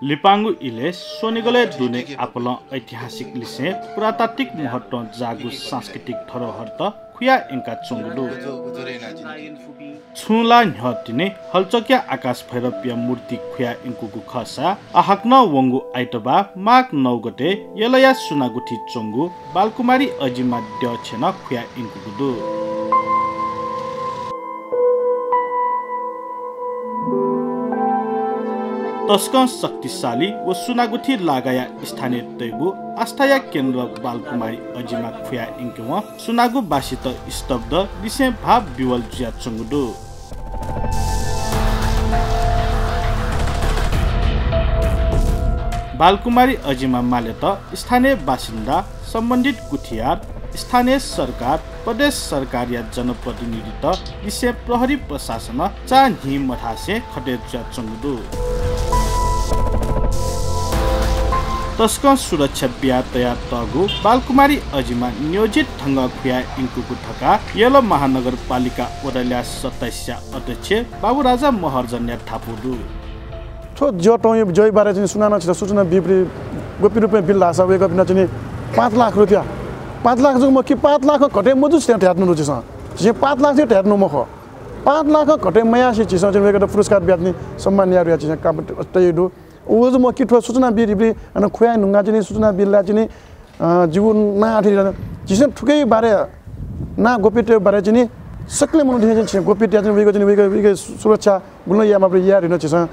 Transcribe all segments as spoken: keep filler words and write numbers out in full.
लिपांगु इलय् स्वनिगलय् दुने आपालं ऐतिहासिक लिसें पुरातात्विक महत्वं जाःगु सांस्कृतिक धरोहरत खुया यंकाच्वंगु दु। छुं ला न्ह्यः तिनि हलचकया आकाश भैरवया मूर्ति खुया यंकूगु खःसा, अ, हाकनं वंगु आइतबाः माघ नौ गते यलया सुनागुथि च्वंगु बालकुमारी अजिमा द्यः छेँ नं खुया यंकूगु दु। तसकं शक्तिशाली व सुनागुथि लागाया स्थानीयतय्गु आस्थाया केन्द्र बालकुमारी अजिमा खुया यंकेवं सुनागुबासीत स्तब्ध लिसें भाव विह्वल जुयाच्वंगु दु। बालकुमारी अजिमा मालेत स्थानीय बासिन्दा, सम्बन्धित गुथियार, स्थानीय सरकार, प्रदेश सरकारया जनप्रतिनिधित लिसें प्रहरी प्रशासनं चान्हि मथासे खटे जुयाच्वंगु दु। तसकं सुरक्षा बिया तयातःगु बालकुमारी अजिमा नियोजित ढंगं खुया यंकूगु धकाः यल महानगरपालिका वडा ल्याः सत्ताइसया अध्यक्ष बाबुराजा महर्जनया धापू दु। थ्व ज्यः तंगु ज्यःया बारे चाहिँ सुनानं छितः सूचना बिल, गोपनीय रूपमा बिल धाःसा वय्कःपिन्त चाहिँ पाँच लाख रुपियाँ, पाँच लाख जक मखु कि पाँच लाखं घटे मजू छिं धयातःगु दु झीसं। झीसं पाँच लाख चाहिँ धयातःगु मखु। पाँच लाखं घटे मयासें झीसं चाहिँ वय्कःयात पुरस्कार बियाः चाहिँ सम्मान याये धुन झीसं काम तयातःगु दु। व जक मखु कि थ्व सूचना बिल, अन खुयाये धुंकाः चाहिँ सूचना बिल ला चाहिँ अ, जिगु नां अथे याना। झीसं थुकिया बारे, नां गोपनीयताया बारे चाहिँ सकलें मनूतय्सं चाहिँ गोपनीयता चाहिँ वय्कः चाहिँ वय्कः, वय्कःया सुरक्षा गुबलें यायेमाःगु याये धुन झीसं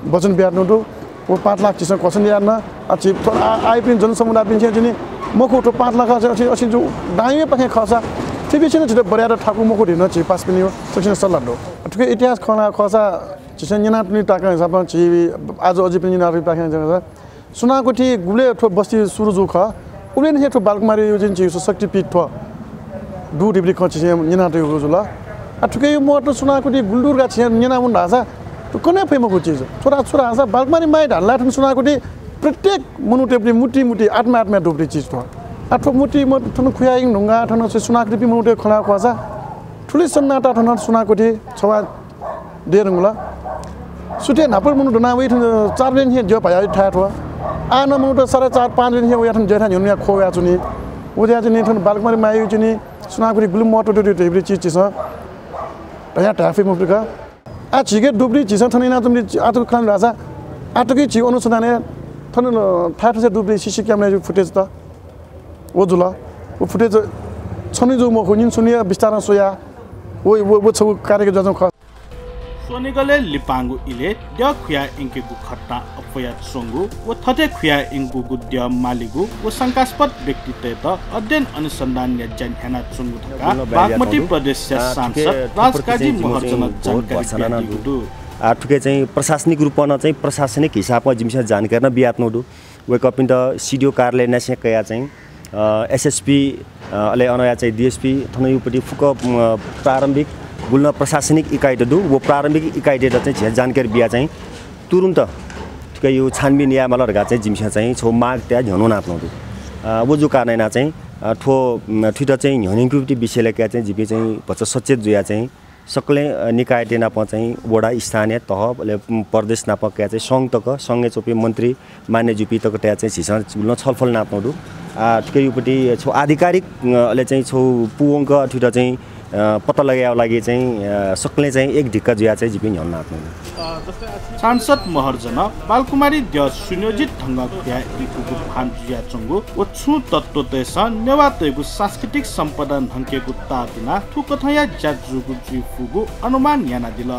वचन बियातःगु दु। व पाँच लाख झीसं घोषणा याना। अ, झी थ्व आ-, आःपिं जनसमुदायपिन्सं चाहिँ मखु, थ्व पाँच लाख अझ, अझ, अझ जु दाइँया पाखें खःसा थुपिन्सं झीत बढे यायेत थाकु मखु धइगु झी पासापिनिगु सकसिनं सल्लाह दु। थुकिया इतिहास खँ ल्हायेगु खःसा झीसं न्यनातःगु ताकं हिसाबं झी आजु अजिपिं न्यनातःगु ताकं हिसाबं सुनागुथि गुबलय् थ्व बस्ती सुरु जूगु खः, उबलय् निसें थ्व बालकुमारीया चाहिँ झीगु शक्तिपीठ थ्व दु धइगु खँ झीसं न्यनातःगु जुल। आ, थुकिया महत्व सुनागुथि गुलि दु धकाः झीसं न्यनावन धाःसा थ्व कने फइ मखु चिज। छु धाःसा, छु धाःसा बालकुमारी माई धाल ला थन सुनागुथि प्रत्येक मनूतय् मूर्ति, मूर्ति, आत्मा, आत्मा दुगु चिज थ्व। आ, थ्व मूर्ति म-, थन खुयायेगु धुंकाः थन सुनागुथिपिं मनूतय् खँ ल्हायेगु खःसा थुलि सन्नाटा थन सुनागुथि छवा दयेधुंकल। सुथय् न्हापा मनू दना वइ थन चार बजे निसें द्यः भाया थाय् थ्व। आः नं मनूत साढे चार पाँच बजे निसें वया थन द्यःथाय् न्ह्यःने वया ख्वः वयाच्वनी। व जुयाः चाहिँ थन बालकुमारी माईया चाहिँ सुनागुथि गुलि महत्व दु धइगु चिज झीसं धयाः धाये फइ मफुत का। आः झीके दुगु झीसं थन यानाच्वंगु आःतक खँ ल्हायेगु धाःसा आःतक झीगु अनुसन्धानय् थन थाय् थ्वस्या दुगु CC camera-या footage त व जुल। व footage छन्हु जूगु मखु, न्हिनसुनिया विस्तारं स्वया व, व, व छगू कार्यक्रम जुयाच्वंगु खः। स्वनिगलय् लिपांगु इलय् द्यः खुया यंकेगु घटना अप्वयाच्वंगु व थथे खुया यंकूगु द्यः मालीगु व शंकास्पद व्यक्तितय्त अध्ययन अनुसन्धानया ज्या न्ह्यानाच्वंगु धकाः बागमती प्रदेशया सांसद राजकाजी महर्जनं जानकारी बियादीगु दु। आ, थुके चाहिँ प्रशासनिक रूपं चाहिँ प्रशासनिक हिसाबं जिमिसं जानकारी नं बियातःगु दु। वय्कःपिन्त CDO कार्यालय नासें कयाः चाहिँ, अ, SSP, अ, अले अनया चाहिँ DSP थनयुपट्टि फुक्क, अ, प्रारम्भिक गुलि नं प्रशासनिक इकाइत दु। व प्रारम्भिक इकाइतय्त चाहिँ झीसं जानकारी बियाः चाहिँ तुरुन्त थुकिया छानबिन यायेमाल धकाः चाहिँ जिमिसं चाहिँ छगू माग तयाः न्ह्यःने वनातःगु दु। अ, व जूगु कारणं यानाः चाहिँ, अ, थ्व, अ, थुइत चाहिँ न्ह्यःने यंकेगु विषय लकयाः चाहिँ जिपिं चाहिँ भचा सचेत जुयाः चाहिँ सकलें, अ, निकायतय् नाप चाहिँ वडा, स्थानीय तह, अले, उम्, प्रदेश नाप कयाः चाहिँ संघ तक, संघय् च्वंपिं मन्त्री मान्यज्यूपिं तक तयाः चाहिँ झीसं गुलि नं छलफल यानातःगु दु। आ, थुकियापट्टि छगू आधिकारिक, अ, अले चाहिँ छगू पूवंक थुइत चाहिँ, अ, पत्ता लगायेगु लागि चाहिँ, अ, सकलें चाहिँ एक ढिक्का जुयाः चाहिँ जिपिं न्ह्यःने वनातःगु दु। सांसद महर्जनं बालकुमारी द्यः सुनियोजित ढंगं खुया यंकूगु भान जुयाच्वंगु व छुं तत्त्वतय्सं नेवाःतय्गु सांस्कृतिक सम्पदा न्हंकेगु ताःतुनाः थुकथंया ज्या जूगु जुइफुगु अनुमान यानादिल।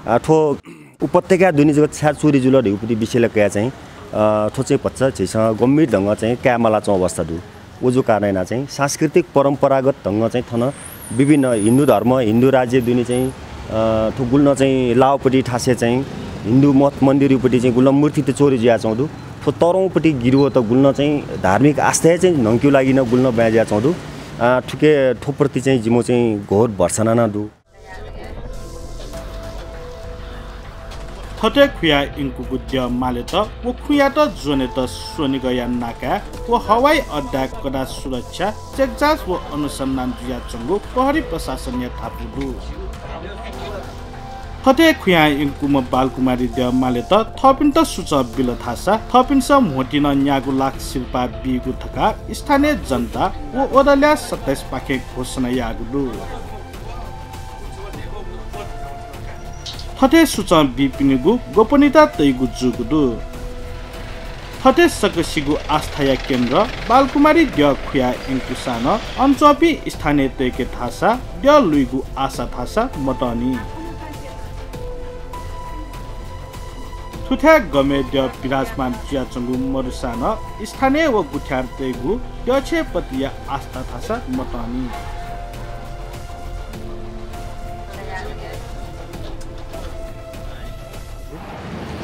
आ, थ्व उपत्यका दुने जक छाय् चोरी जुल धइगुपट्टि विषय लकयाः चाहिँ, अ, थ्व चाहिँ भचा झीसं गम्भीर ढंगं चाहिँ कायेमालाच्वंगु अवस्था दु। व जूगु कारणं यानाः चाहिँ सांस्कृतिक परम्परागत ढंगं चाहिँ थन विभिन्न हिन्दू धर्म, हिन्दू राज्य दुने चाहिँ, अ, थ्व गुलि नं चाहिँ लावपट्टि थासय् चाहिँ हिन्दू मठ मन्दिरयुपट्टि चाहिँ गुलि नं मूर्तित चोरी जुयाच्वंगु दु। थ्व तःधंगुपट्टि गिरोहत गुलि नं चाहिँ धार्मिक आस्थाय् चाहिँ न्हंकेगु लागि नं गुलि नं ब्वाँय् जुयाच्वंगु दु। अ, थुके थ्वप्रति चाहिँ जिमिगु चाहिँ घोर भर्सना नं दु। थथे खुया यंकूगु द्यः मालेत व खुँयात ज्वनेत स्वनिगःया नाकाय् व हवाई अड्डाय् कडा सुरक्षा, चेकजाँच व अनुसन्धान जुयाच्वंगु प्रहरी प्रशासनया धापू दु। थथे खुयाः यंकूम्ह बालकुमारी द्यः मालेत थःपिन्त सुचं बिल धाःसा थःपिन्सं म्होतिं नं न्यागू लाख सिरपाः बीगु धकाः स्थानीय जनता व वडा ल्याः सत्ताइस पाखें घोषणा याःगु दु। थथे सुचं बीपिनिगु गोपनीयता तइगु जूगु दु। थथे सकसिगु आस्थाया केन्द्र बालकुमारी द्यः खुयाः यंकूसां नं अन च्वंपिं स्थानीयतय्के धाःसा द्यः लुइगु आशा धाःसा मतःनि। थुथाय् गमय् द्यः विराजमान जुयाच्वंगु मदुसां नं स्थानीय व गुथियारतय्गु द्यःछेँपतिया आस्था धाःसा मतःनि।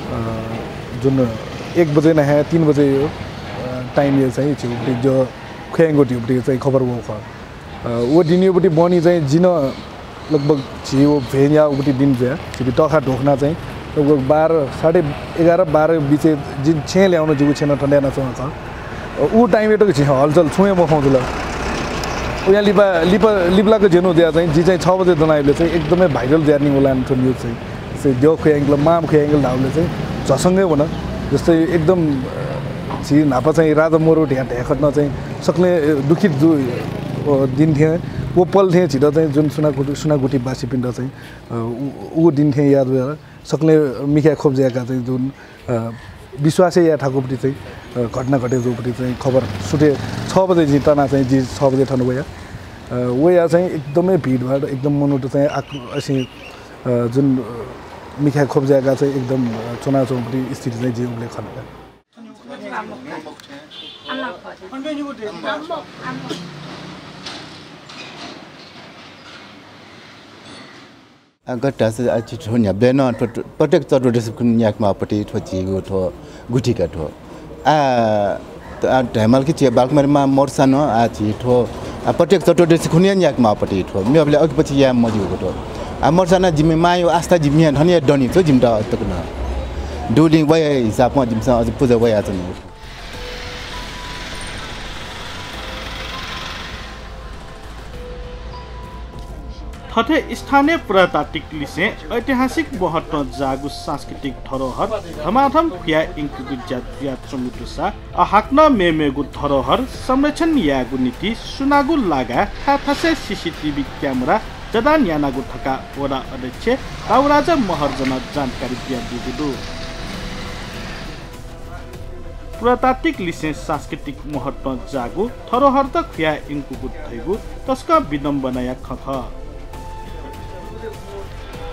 अ, जुन एक बजे नं हे तीन बजे यो, अ, time या चाहिँ झीगु द्यः खुयायंगु धइगु चाहिँ खबर वःगु खः। अ, व दिनयागु बहनी चाहिँ जिं लगभग झी व भेन याःगु दिन जुया झीपिं तःखा ध्वखुना चाहिँ लगभग बाह्र, साढे एघार, बाह्र बिचय् जिं छेँ ल्याहां वना, जिगु छेँ नं थन यानाच्वंगु खः। अ, उ time या तक झी हलचल छुं हे मखं जुल। उया लिपा, लिपा, लिपलाक ज्यनु जुया चाहिँ जि चाहिँ छ बजे दनाइबलय् चाहिँ एकदमै viral जुयाः निगु लान थ्व news चाहिँ। जस्तै द्यः खुयायंकल, माम खुयायंकल धाःबलय् चाहिँ झसंगै वन। जस्तै एकदम, अ, झी न्हापा चाहिँ राजा मरु धया धया खतना चाहिँ सकलें, अ, दुखित जु, अ, दिन थें व पल थें झीत चाहिँ जुन सुनागुठी, सुनागुठीवासीपिन्त चाहिँ, अ, उ, उ दिन थें याद वया सकलें मिखाय् ख्वप जुयाका चाहिँ जुन, अ, विश्वासय् याये थाकुपति चाहिँ, अ, घटना घटे जूपति चाहिँ खबर सुथे छ बजे जिं तना चाहिँ जि छ बजे थन वया। अ, वया चाहिँ एकदमै भिडभाड, एकदम मनूत चाहिँ आक-, असिं, अ, जुन, अ, मिखाय् ख्वप जुयाका चाहिँ एकदम, अ, च्वनाच्वंपति स्थिति चाहिँ जिं उबलय् खना। अ, गथे धाःसा आ झी थ्व न्ह्याबलें नं थ्व, थ्व प्रत्येक चतुर्दशी खुन्हु न्यायेके माःपति थ्व झीगु थ्व गुथि का थ्व। आ, त, आ, धायेमाल कि झी बालकुमारी मां मरुसा नं आ झी थ्व, आ, प्रत्येक चतुर्दशी खुन्हु हे न्यायेके माःपति थ्व। मेबलय् अघिपछि याये मज्यूगु थ्व। आ, मरुसा नं जिमि मांया आस्था जिमि हे थन हे दनि थ्व जिमित अझ तक नं। दुलिं वया हिसाबं जिमिसं अझ पुजा वयाच्वनी। थथे स्थानीय पुरातात्विक लिसें ऐतिहासिक महत्वं जाःगु सांस्कृतिक धरोहर धमाधम खुयाः यंकेगु ज्या जुयाच्वंगु दुसा हाकनं मेमेगु धरोहर संरक्षण यायेगु निंतिं सुनागु लागाय् थाय् थासय् CCTV camera जडान यानागु धकाः वडा अध्यक्ष बाबुराजा महर्जनं जानकारी बियादीगु दु। पुरातात्विक लिसें सांस्कृतिक महत्वं जाःगु धरोहरत खुयाः यंकूगु धइगु तसकं विडम्बनाया खँ खः।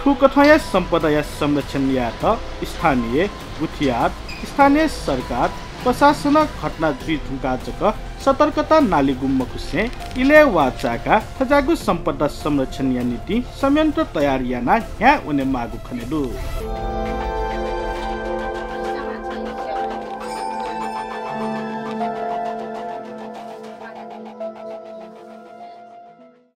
थुकथंया सम्पदाया संरक्षण यायेत स्थानीय, गुथियार, स्थानीय सरकार, प्रशासनं घटना जुइ धुंकाः जक सतर्कता नालीगु मखुसें इलय् वाः चाय्काः थज्याःगु सम्पदा संरक्षणया निंतिं संयन्त्र तयार यानाः न्ह्याः वनेमाःगु खनेदु।